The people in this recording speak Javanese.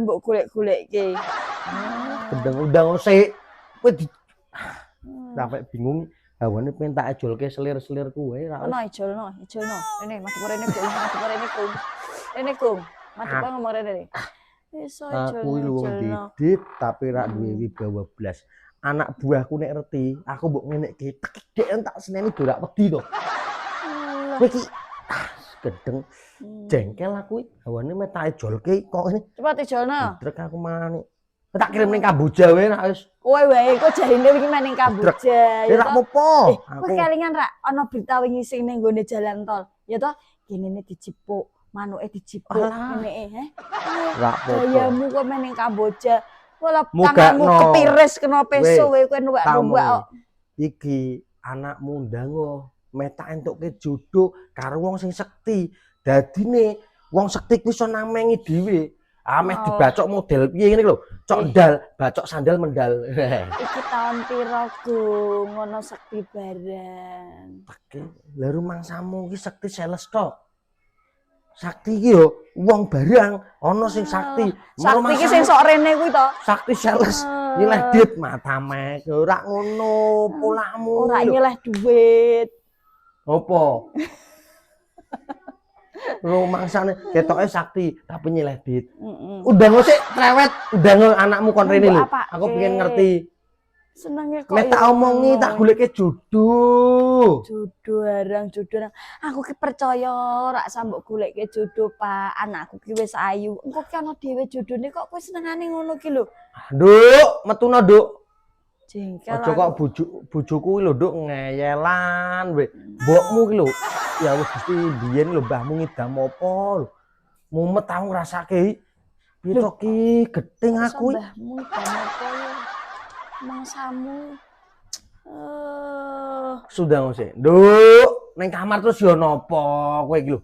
Mbok golek-golekke. Gendeng, undang sik. Kowe di sampai bingung hawane, pengen tak ejolke selir-selir kuwe ra. Ono ijolno, ijolno. Rene, madhep rene, Gung, madhep rene, Gung. Rene, Gung. Madhep ngomong rene. Iso Aku ijolno, iki wong ijolno. Didit tapi ra duwe wibawa blas. Anak buahku nek ngerti, aku mbok ngenekke, dek tak seneni do rak wedi to. Alah. Kowe iki ah, gendeng, jengkel aku iki. Hawane meh tak ejolke kok ngene. Cepet ijolno. Drek aku maneh. Tak kirim ning Kamboja wae nek wis. Kowe wae kok jarine wingi maning Kamboja. Ya rak apa? Eh, kowe kelingan rak ana berita wingi sing ning nggone jalan tol. Ya toh, genene dijipuk, manuke dijipuk Alah. ngene, eh. Rak apa. Gayamu kok maning Kamboja. Walah, Mugakno. tanganmu ketiris kena peso Weh, kowe kowe tak nuwak-nuwak kok. omongi. Iki anakmu ndango meh tak entukke jodoh karo wong sing sekti. Dadine wong sekti kuwi iso namengi dhewe. Ameh Oh. dibacok model piye ngene lho. Cok Eh. ndal, bacok sandal mendal. Iki taun pira, Gung, ngono sekti barang? Oke, lah rumangsamu iki sekti sales tok. Sakti iki yo wong barang ana sing sakti. Sakti iki sing sok rene kuwi to. Sakti sales nyileh dit matamek ora ngono polamu. Ora lho. nyileh duit. Apa? Rumangsane ketoke sakti tapi nyileh dit. Undang sik trewet, undang anakmu kon rene lho. Mbok apake? Aku pengen ngerti. Senenge kok Mek tak ya omongi ngono. Tak goleke jodoh. Jodoh arang, jodoh arang. Aku ki percaya rak sambok goleke jodoh, Pak. Anakku ki wis ayu. Engko ki ana dhewe jodone, kok kowe senengane ngono ki lho. Nduk, metuna, Nduk. Jengkel Aja kok aku. bojo bojoku ki lho, Nduk, ngeyelan we. Mbokmu ki lho. Ya Allah Gusti, biyen lho mbahmu ngidam apa lho. Mumet aku ngrasake. Piye to ki geting aku iki. Mbahmu ngidam apa ya? Mangsamu. Eh, Sudah sik. Nduk, ning kamar terus ya napa kowe iki lho.